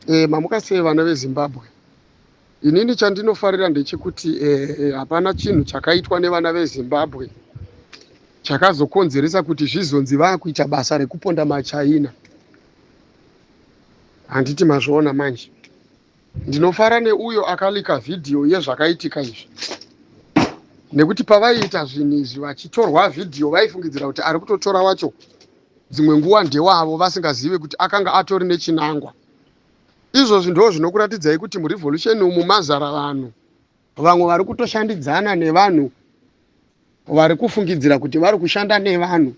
Mamuka sei vana veZimbabwe? Inini chandinofarira ndechekuti hapana chinhu chakaitwa nevana veZimbabwe chakazokonzeresa kuti zvizonzi vakuita basa rekuponda maChina. Handiti mazviona manje? Ndinofara neuyo akalika vhidhiyo yezvakaitika izvi, nekuti pavaiita zvinhu izvi vachitorwa vhidhiyo, vaifungidzira kuti ari kutotora wacho dzimwe nguva ndewavo, vasingazive kuti akanga atori nechinangwa. Izvozvi ndo zvinokuratidzai kuti murevolution umu mazara vanhu vamwe vari kutoshandidzana nevanhu vari kufungidzira kuti vari kushanda nevanhu,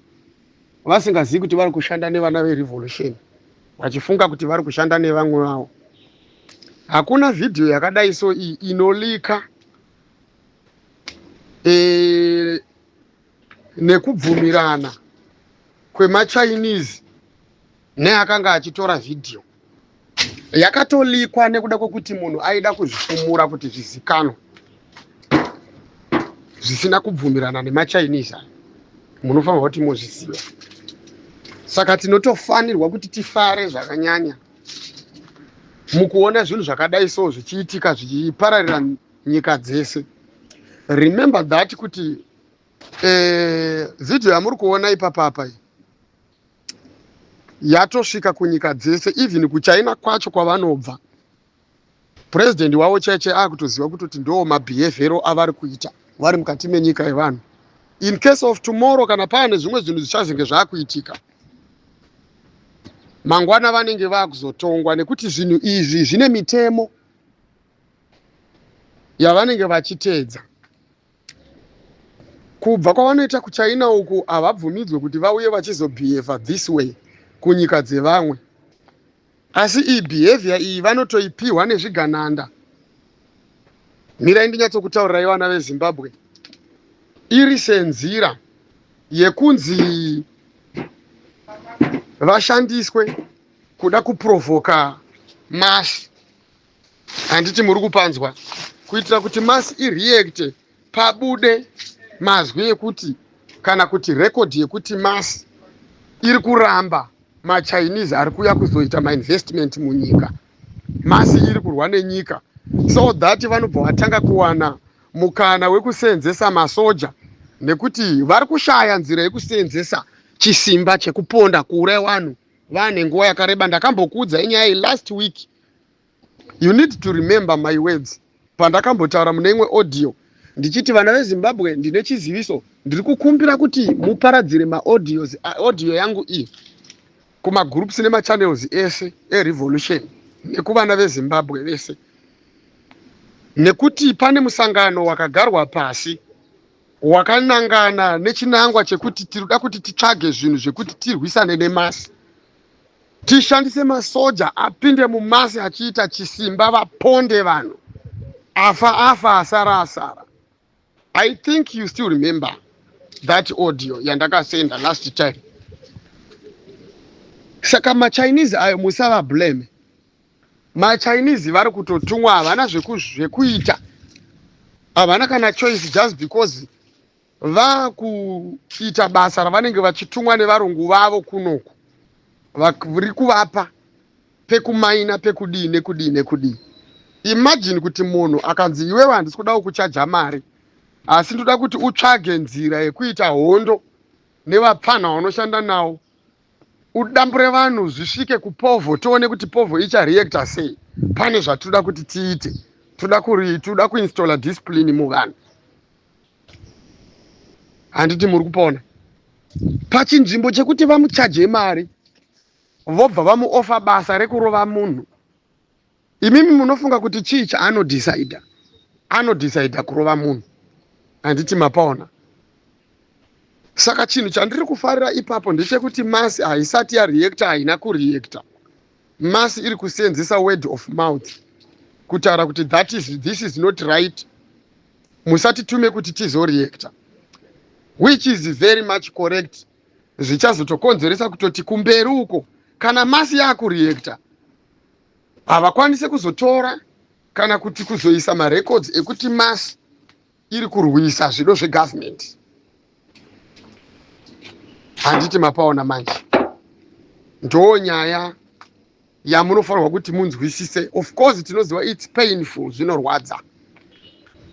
vasingazivi kuti vari kushanda nevana verevolution, vachifunga kuti vari kushanda nevamwe vavo. Hakuna vhidhiyo yakadai so iyi inolika nekubvumirana kwemaChinese neakanga achitora vhidhiyo. Yakatolikwa nekuda kwekuti munhu aida kuzvifumura kuti zvizikanwe zvisina kubvumirana nemaChinese aya. Munofanirwa kuti muzviziva. Saka tinotofanirwa kuti tifare zvakanyanya mukuona zvinhu zvakadai so zvichiitika, zvichipararira nyika dzese. Remember that kuti vhidhiyo yamuri kuona ipapapa iyi yatosvika kunyika dzese, even kuChina kwacho kwavanobva. Purezidendi wavo chaiche akutoziva kutoti ndo mabehavior avari kuita vari mukati menyika yevanhu. In case of tomorrow, kana paane zvimwe zvinhu zvichazenge zvaakuitika mangwana, vanenge vaakuzotongwa, nekuti zvinhu izvi zvine mitemo yavanenge vachiteedza. Kubva kwavanoita kuChina uku, havabvumidzwe kuti vauye vachizobehava this way kunyika dzevamwe, asi iyi behavior iyi vanotoipiwa nezvigananda. Mirai ndinyatsokutaurirai, vana veZimbabwe, iri senzira yekunzi vashandiswe kuda kuprovoka mass. Handiti muri kupanzwa? Kuitira kuti mass ireacte, pabude mazwi ekuti kana kuti rekodhi yekuti mass iri kuramba maChinese ari kuuya kuzoita mainvestment munyika, mass iri kurwa nenyika, so that vanobva vatanga kuwana mukana wekuseenzesa masoja, nekuti vari kushaya nzira yekuseenzesa chisimba chekuponda, kuuraya vanhu vane nguva yakareba. Ndakambokuudzai nyaya iyi last week. You need to remember my words pandakambotaura mune imwe audio ndichiti, "Vana veZimbabwe, ndine chiziviso. Ndiri kukumbira kuti muparadzire maaudios, audio yangu iyi, kumagroups nemachannels ese erevolution nekuvana veZimbabwe vese, nekuti pane musangano wakagarwa pasi wakanangana nechinangwa chekuti tinoda kuti titsvage zvinhu zvekuti tirwisane nemass, tishandise masoja apinde mumass achiita chisimba, vaponde vanhu, afa afa, asara asara." I think you still remember that audio yandakasenda last time. Saka maChinese ayo musavablame. MaChinese vari kutotumwa, havana zvekuita, havana kana choice, just because vakuita basa ravanenge vachitumwa nevarungu vavo kunoku, vari kuvapa pekumaina, pekudii nekudii nekudii. Imagine kuti munhu akanzi, "Iwewe, handisi kuda kukuchaja mari, asi ndoda kuti utsvage nzira yekuita hondo nevapfanha vaunoshanda navo, udambure vanhu zvisvike kupovho, tione kuti povho ichareacta sei. Pane zvatinoda kuti tiite, toda kuinstalla discipline muvanhu." Handiti muri kupona? Pachinzvimbo chekuti vamuchaje mari, vobva vamuofa basa rekurova munhu. Imimi munofunga kuti chii chaanodhisaidha? Anodhisaidha kurova munhu. Handiti mapaona? Saka chinhu chandiri kufarira ipapo ndechekuti mass haisati yareacta, haina kureacta. Mass iri kuseenzesa word of mouth kutaura kuti that is, this is not right, musatitume kuti tizoreacta, which is very much correct. Zvichazotokonzeresa kutoti kumberi uko, kana mass yaakureacta, havakwanisi kuzotora kana kuti kuzoisa marecords ekuti mass iri kurwisa zvido zvegovernment. Handiti mapaona manje? Ndo nyaya. Yamunofanirwa kuti munzwisise, of course tinoziva it's painful, zvinorwadza.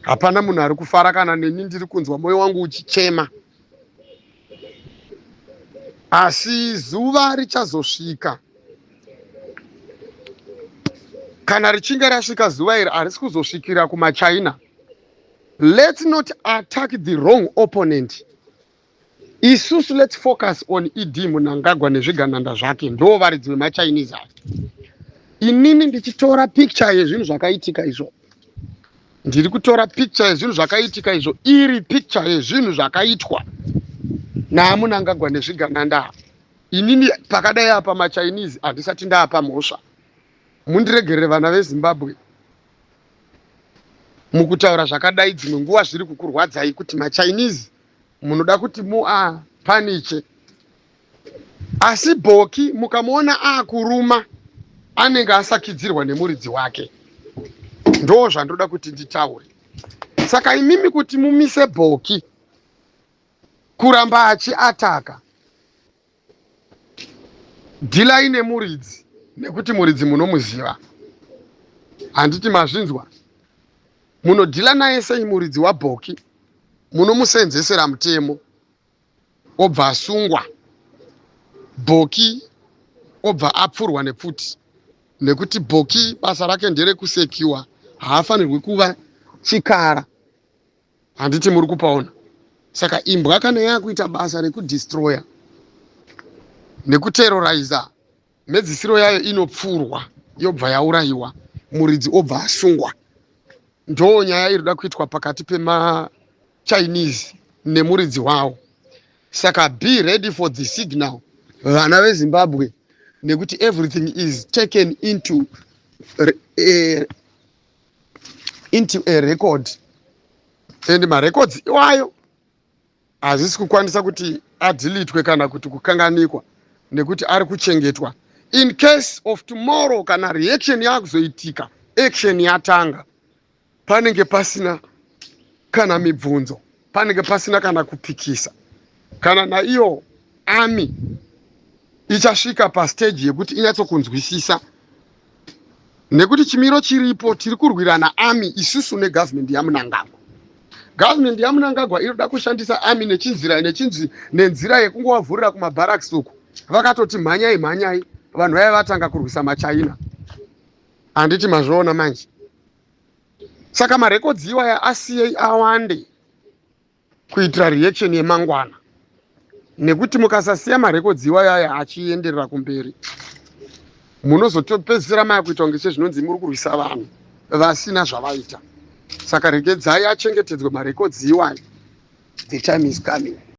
Hapana munhu ari kufara, kana neni ndiri kunzwa mwoyo wangu uchichema. Asi zuva richazosvika. Kana richinge rasvika zuva iri, harisi kuzosvikira kumaChina. Let's not attack the wrong opponent. Isusu let's focus on ED Mnangagwa nezvigananda zvake, ndo varidzi vemaChinese ava. Inini ndichitora picture yezvinhu zvakaitika izvo, ndiri kutora picture yezvinhu zvakaitika izvo, iri picture yezvinhu zvakaitwa naaMnangagwa nezvigananda ava. Inini pakadai apa maChinese handisati ndaapa mhosva. Mundiregerere, vana veZimbabwe, mukutaura zvakadai dzimwe nguva zviri kukurwadzai kuti maChinese munoda kuti muapaniche, asi Bhoki mukamuona aakuruma anenge asakidzirwa nemuridzi wake. Ndo zvandoda kuti nditaure. Saka imimi kuti mumise Bhoki kuramba achiataka, dealai nemuridzi, nekuti muridzi munomuziva, handiti? Mazvinzwa? Munodeala naye sei muridzi waBhoki? Munomusenzesera mutemo, obva asungwa Bhoki, obva apfurwa nepfuti, nekuti Bhoki basa rake nderekusekiwa, haafanirwi kuva chikara, handiti? Muri kupaona? Saka imbwa kana yakuita basa rekudestroya nekuterroriza, mhedzisiro yayo inopfurwa, yobva yaurayiwa, muridzi obva asungwa. Ndo nyaya iri kuda kuitwa pakati pemaChinese nemuridzi wavo. Saka be ready for the signal, vana veZimbabwe, nekuti everything is taken into a record, and marecords iwayo hazvisi kukwanisa kuti adeletwe kana kuti kukanganikwa, nekuti ari kuchengetwa in case of tomorrow. Kana reaction yakuzoitika, action yatanga, panenge pasina kana mibvunzo, panenge pasina kana kupikisa. Kana naiyo army ichasvika pastage yekuti inyatsokunzwisisa, nekuti chimiro chiripo, tiri kurwirana army isusu negovernment yaMnangagwa. Government yaMnangagwa inoda kushandisa army nechinzira nechinzi nenzira yekungovavhurira kumabarracks uku, vakatoti mhanyai, mhanyai, vanhu vaiva vatanga kurwisa maChina, handiti? Mazviona manje? Saka marecords iwaya asiyei awande kuitira reaction yemangwana, nekuti mukasasiya marecords iwayo aya achienderera kumberi, munozotopedzisira maakuita kunge sezvinonzi muri kurwisa vanhu vasina zvavaita. Saka regedzai achengetedzwe marecords iwayo. The time is coming.